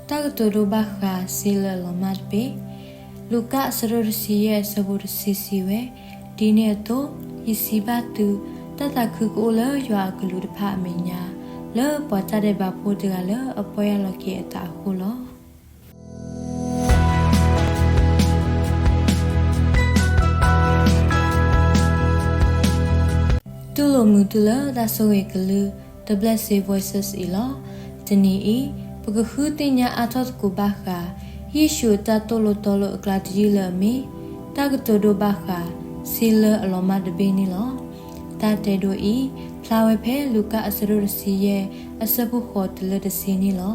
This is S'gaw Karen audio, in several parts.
တၢ်ကတိၤဒိဘၣ်ဃး စ့လၢအလီၤမၢ်တဘ့ၣ်. လူၤကၣ်အဆၢဒိၣ်တဆံယဲၢ်အဆၢဖိတဆံစံးဝဲ, ဒ်န့ၣ်အသိး, ယစံးဘၣ်သု, တၢ်သးခုကအိၣ်လၢယွၤအကလူးတဖၣ်အမဲာ်ညါ, လၢပှၤတၢ်ဒဲးဘးဖိတဂၤလၢအပီၢ်ယၢ်လီၤက့ၤအသးအဃိလီၤ. တူၢ်လိာ်မုာ်သုလၢတၢ်ဆိၣ်ဂ့ၤကလုၢ် The Blessed Voices အံၤလီၤ. တနံၤအံၤ, ပကဃုသ့ၣ်ညါအါထီၣ်သကိးဘၣ်ဃး ယ့ၣ်ၡူးအတၢ်သိၣ်လိသီလိအကျါတယုၢ်လၢအမ့ၢ် တၢ်ကတိၤဒိဘၣ်ဃး စ့လၢအလီၤမၢ်တဘ့ၣ်န့ၣ်လီၤ. တၢ်တဲဒိအံၤ ဖျါဝဲဖဲလူၤကၣ်အဆၢဒိၣ်တဆံယဲၢ် အဆၢဖိဃိးတုၤလၢတဆံန့ၣ်လီၤ.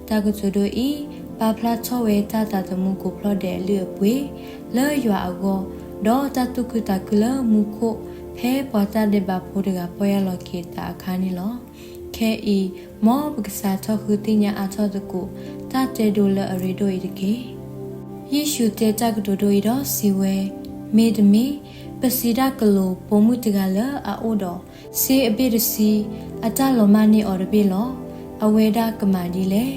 တၢ်ကတိၤဒိအံၤ ပာ်ဖျါထီၣ်ဝဲတၢ်သးသမူကိးဖျီၣ်ဒဲးအလုၢ်အပှ့ၤ လၢယွၤအဂီၢ်, ဒီးတၢ်သူၣ်ခုသးခုလၢမူခိၣ် ဖဲပှၤတၢ်ဒဲးဘးဖိတဂၤပီၢ်ယၢ်လီၤက့ၤအသးအခါန့ၣ်လီၤ. ခဲအံၤ, မ်ပကစးထီၣ်ဃုသ့ၣ်ညါအါထီၣ်သကိး တၢ်တဲဒိလၢအရ့ဒိၣ်အံၤတက့ၢ်. ယ့ၣ်ၡူးတဲတၢ်ကတိၤဒိအံၤဒီးစံးဝဲ, မ့တမ့ၢ်, ပစံးဒၣ်ကလိၤ ပိာ်မုၣ်တဂၤလၢအအိၣ်ဒီး စ့အဘ့ၣ်တဆံ, အတၢ်လီၤမၢ်န့ၢ်အီၤတဘ့ၣ်လီၤ. အဝဲဒၣ်ကမၤဒ်လဲၣ်.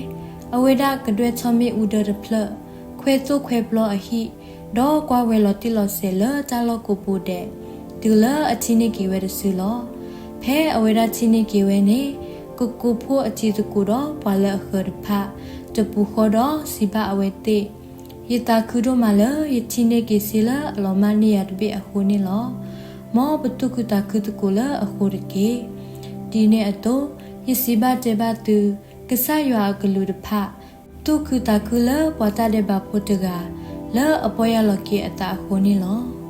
အဝဲဒၣ်ကဒွဲၣ်ထီၣ်မ့ၣ်အူဒၢတဖျၢၣ်, ခွဲသိၣ်ခွဲပျီအဟံၣ်, ဒီးကွၢ်ဝဲလီၤတံၢ်လီၤဆဲးလၢတၢ်လီၢ်ကိးပူၤဒဲး, တုၤလၢအထံၣ်န့ၢ်က့ၤဝဲတစုလီၤ. ဖဲအဝဲဒၣ်ထံၣ်န့ၢ်က့ၤဝဲန့ၣ်, ကကိးဖှိၣ်အတံၤသကိးဒီးပှၤလၢအဃၢၤတဖၣ်, တပူၤဃီဒီးစံးဘၣ်အဝဲသ့ၣ်, ယသးခုဒိၣ်မးလၢယထံၣ်န့ၢ်က့ၤစ့လၢအလီၤမၢ်န့ၢ်ယၤတဘ့ၣ်အဃိန့ၣ်လီၤ. မ်ပသူၣ်ခုသးခုသကိးလၢအဃိတက့ၢ်. ဒ်န့ၣ်အသိး, ယစံးဘၣ်တဲဘၣ်သု, ကစၢ်ယွၤအကလူးတဖၣ် သူၣ်ခုသးခုလၢပှၤတၢ်ဒဲးဘးဖိတဂၤ လၢအပီၢ်ယၢ်လီၤက့ၤအသးအဃိန့ၣ်လီၤ.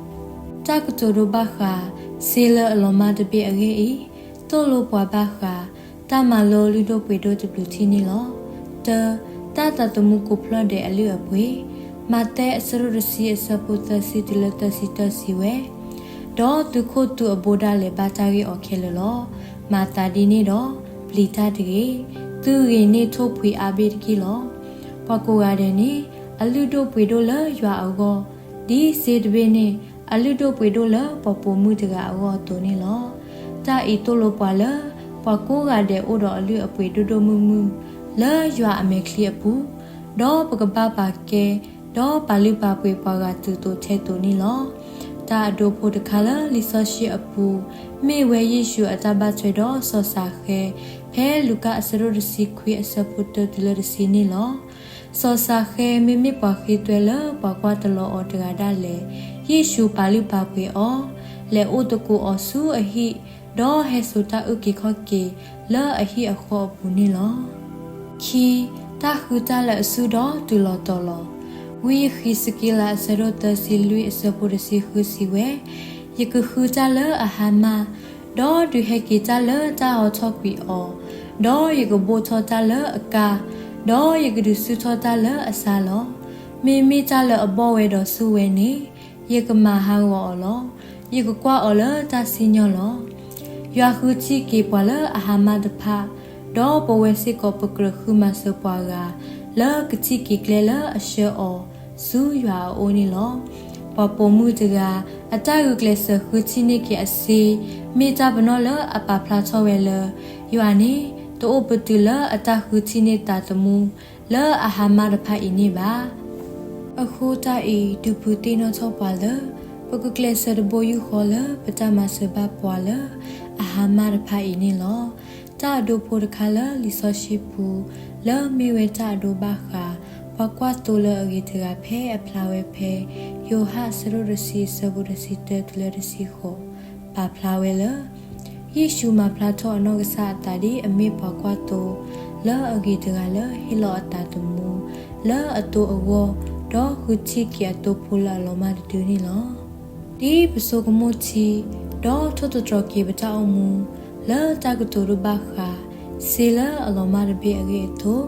တၢ်ကတိၤဒိဘၣ်ဃး စ့လၢအလီၤမၢ်တဘ့ၣ်အဂ့ၢ်အံၤ, သိၣ်လိပှၤဘၣ်ဃး တၢ်မၤလိလုၢ်ဒိၣ်ပှ့ၤဒိၣ်တဘျုးထံၣ်န့ၣ်လီၤ. တၢ, တၢ်သးသမူကိးဖျီၣ်ဒဲးအလုၢ်အပှ့ၤ, မးသဲအဆၢဒိၣ်တဆံအဆၢဖိသၢဆံတုၤလၢသၢဆံတၢစံးဝဲ, ဒီးသုခိၣ်သုအဘိဒၣ်လဲာ်ဘၣ်တၢ်ဂ့ၢ်အီၤခဲလၢာ်လီၤ. မၤသးဒ်န့ၣ်ဒီး, ပျံၤတၢ်တဂ့ၤ, သုဂ့ၤန့ၢ်ထိၣ်ဖှံအါဘ့ၣ်တက့ၢ်လီၤ. ပှၤကိးဂၤဒဲးန့ၣ် အလုၢ်ဒိၣ်ပှ့ၤဒိၣ်လၢယွၤအဂီၢ်, ဒ်စ့တဘ့ၣ်န့ၣ် အလုၢ်ဒိၣ်ပှ့ၤဒိၣ်လၢပှၤပိာ်မုၣ်တဂၤအဂီၢ်အသိးန့ၣ်လီၤ. တၢ်အံၤသိၣ်လိပှၤလၢ ပှၤကိးဂၤဒဲးအိၣ်ဒီးအလုၢ်အပှ့ၤဒိၣ်ဒိၣ်မုၢ်မုၢ် လၢယွၤအမဲာ်ချံအပူၤ, ဒီးပကဘၣ်ပာ်ကဲ ဒီးပာ်လုၢ်ပာ်ပှ့ၤပှၤဂၤတုၤသိးထဲသိးန့ၣ်လီၤ. တၢ်အဒိဖိတခါလၢလံာ်စီဆှံအပူၤ မ့ၢ်ဝဲယ့ၣ်ၡူးအတၢ်ဘၣ်ထွဲဒီးစီၤစၤဃဲ ဖဲလူၤကၣ်အဆၢဒိၣ်တဆံခွံအဆၢဖိတၢတုၤလၢတဆံန့ၣ်လီၤ. စီၤစၤဃဲမ့မ့ၢ်ပှၤဃ့သွဲလၢပှၤကွၢ်တလီၤအီၤတဂၤဒၣ်လဲာ်, ယ့ၣ်ၡူးပာ်လုၢ်ပာ်ပှ့ၤအီၤ, လဲၤအိၣ်သကိးအီၤဆူအဟံၣ်, ဒီးဟဲစိာ်တၢ်အုၣ်က့ၤခီၣ်က့ၤလၢအဟံၣ်အဃီအပူၤန့ၣ်လီၤ. ခံ, တၢ်ဃုတၢ်လၢအစုဒီးတုၤလီၤတီၤလီၤ. ဝံယဃံးစက့လးအဆၢဒိၣ်သၢဆံလွံၢ်အဆၢဖိတဆံဃုစံးဝဲ, ယကဃုတၢ်လၢအဟါမၢ်, ဒီးဒုးဟဲက့ၤတၢ်လၢတၢ်ဟီထီၣ်ကွံာ်အီၤ, ဒီးယကဘိၣ်ထီၣ်တၢ်လၢအကါ, ဒီးယကဒုးဆူၣ်ထီၣ်တၢ်လၢအဆါလီၤ. မ့မ့ၢ်တၢ်လၢအဘီၣ်ဝဲဒီးဆူၣ်ဝဲန့ၣ် ယကမၤဟးဂီၤအီၤလီၤ. ယကကွၢ်အီၤလၢတၢ်စံၣ်ညီၣ်လီၤ. ယွၤဃုထံၣ်က့ၤပှၤလၢအဟါမၢ်တဖၣ်, ဒီးပဝဲစ့ၢ်ကီးပကြၢးဃုမၤစၢၤပှၤဂၤ လၢကထံၣ်က့ၤကျဲလၢအဆှၢအီၤ ဆူယွၤအအိၣ်န့ၣ်လီၤ. ပှၤပိာ်မုၣ်တဂၤ အတၢ်ဂုာ်ကျဲးစၢးဃုထံၣ်န့ၢ်က့ၤအစ့ မ့ၢ်တၢ်ပနီၣ်လၢအပာ်ဖျါထီၣ်ဝဲလၢ ယွၤန့ၣ် တအိၣ်ပတုာ်လၢအတၢ်ဃုထံၣ်န့ၢ်သးသမူ လၢအဟါမၢ်တဖၣ်အံၤန့ၣ်ဘၣ်. အဃိတၢ်အံၤ ဒုးဖုးသ့ၣ်နီၣ်ထီၣ်ပှၤလၢ ပကကျဲးစၢးတဘိယူၢ်ဃီလၢ ပတၢ်မၤစၢၤဘၣ်ပှၤလၢအဟါမၢ်တဖၣ်အံၤန့ၣ်လီၤ. တၢ်အဒိဖိတခါလၢလံာ်စီဆှံပူၤ လၢမ့ၢ်ဝဲတၢ်အဒိဘၣ်ဃး ပှၤကွၢ်သိလၢအဂ့ၤတဂၤဖဲအဖျါဝဲဖဲ ယိၤဟၣ်အဆၢဒိၣ်တဆံအဆၢဖိတဆံတၢတုၤလၢတဆံဃိး ပာ်ဖျါဝဲလၢ ယ့ၣ်ၡူးမၤဖျါထီၣ်အနီၢ်ကစၢ်အသးဒ်အမ့ၢ်ပှၤကွၢ်သိ လၢအဂ့ၤတဂၤလၢဟ့ၣ်လီၤအသးသမူ လၢအသိအဂီၢ် ဒီးဃုထံၣ်က့ၤအသိဖိလၢအလီၤမၢ်တဒုန့ၣ်လီၤ. ဒ်ပဆိကမိၣ်ထံ ဒီးထိၣ်သတြီၤက့ၤပတၢ်အိၣ်မူ လၢတၢ်ကတိၤဒိဘၣ်ဃး စ့လၢအလီၤမၢ်တဘ့ၣ်အဂ့ၢ်အသိး,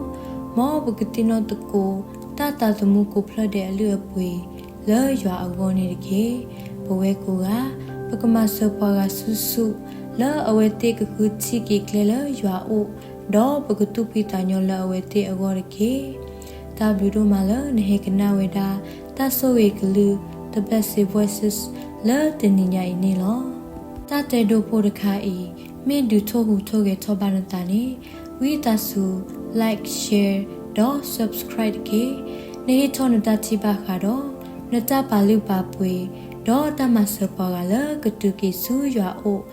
မ်ပကသ့ၣ်နီၣ်သကိး တၢ်သးသမူကိးဖျၢၣ်ဒဲးအလုၢ်အပှ့ၤ လၢယွၤအဂီၢ်န့ၣ်တက့ၢ်. ပဝဲကိးဂၤ ပကမၤစၢၤပှၤဂၤဆူၣ်ဆူၣ် လၢအဝဲသ့ၣ်ကဃုထံၣ်က့ၤကျဲလၢယွၤအအိၣ်, ဒီးပကသူၣ်ဖှံသးညီလၢအဝဲသ့ၣ်အဂီၢ်တက့ၢ်. တၢ်ဘျုးဒိၣ်မးလၢနဟဲကနၣ်ဝဲဒၣ် တၢ်ဆိၣ်ဂ့ၤကလုၢ် The Blessed Voices လၢတနံၤညါအံၤန့ၣ်လီၤ. တၢ်တဲဒိဖိတခါအံၤ မ့ၢ်ဒုးထိၣ်ဟူးထိၣ်ဂဲၤထီၣ်ဘၣ်နသးန့ၣ် ဝံသးစူၤ like, share ဒီး ဒီး subscribe တက့ၢ်. နဟ့ၣ်ထီၣ်နတၢ်ထံၣ်ဘၣ်ဃးဒီး နတၢ်ပာ်လုၢ်ပာ်ပှ့ၤ ဒီးတၢ်မၤစၢၤပှၤဂၤလၢကတုၤက့ၤဆူယွၤအအိၣ်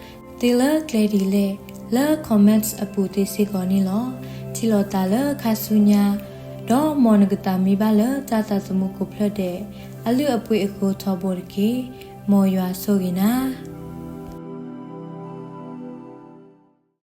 သ့လၢကျဲဒ်လဲၣ် လၢ comments အပူၤသ့စ့ၢ်ကီးန့ၣ်လီၤ. ထံၣ်လိာ်သးလၢခါဆူညါ ဒီးမ်နကသးမံဘၣ်လၢတၢ်သးသမူကိးဖျၢၣ်ဒဲး အလုၢ်အပှ့ၤအဃိထီဘိတက့ၢ်. မ်ယွၤဆိၣ်ဂ့ၤနၤ.